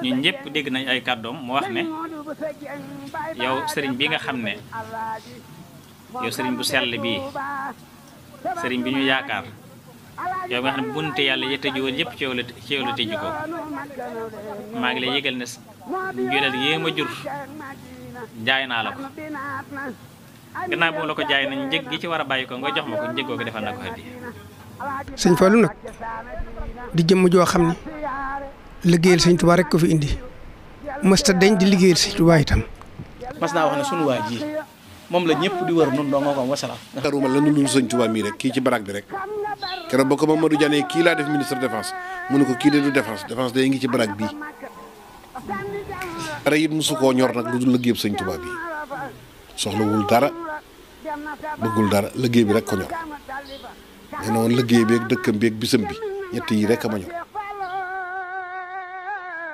ñun ñëpp dégg nañ ay kàddoom mu wax ne yow sëriñ bi nga xam ne yow sëriñ bu sell bii sëriñ bi ñu yaakaar yow nga xam ne bunte yàlla ya tëju woon yëpp ci yow la tëju ko maa ngi lay yëgal ne njureel yée ma jur jaay naa la ko gannaaw boobu la ko jaay nañ njëg gi ci war a bàyyi ko nga jox ma ko njëg googu defal na ko hadiya. sëñ Fallou nag di jëmm joo xam ne liggéeyal sëñ Tuubaa rek ko fi indi mësta dañ di liggéeyal sëñ Tuubaa itam. mas naa wax ne sunu waa ji moom la ñëpp di wër nun doo nga ko wasalaam. xaruma la nu lu sëñ Tuubaa mii rek kii ci barak bi rek keroog ba ko Mamadou Diané kii laa def ministre défense mu ne ko kii de du défense day ngi ci barak bii dara it mosu koo ñor nag lu dul liggéeyam sëñ Tuubaa bi soxlawul dara bëggul dara liggéey bi rek ko ñor nee na woon liggéey bi ak dëkkam bi ak bisam bi ñett yi rek a ma ñor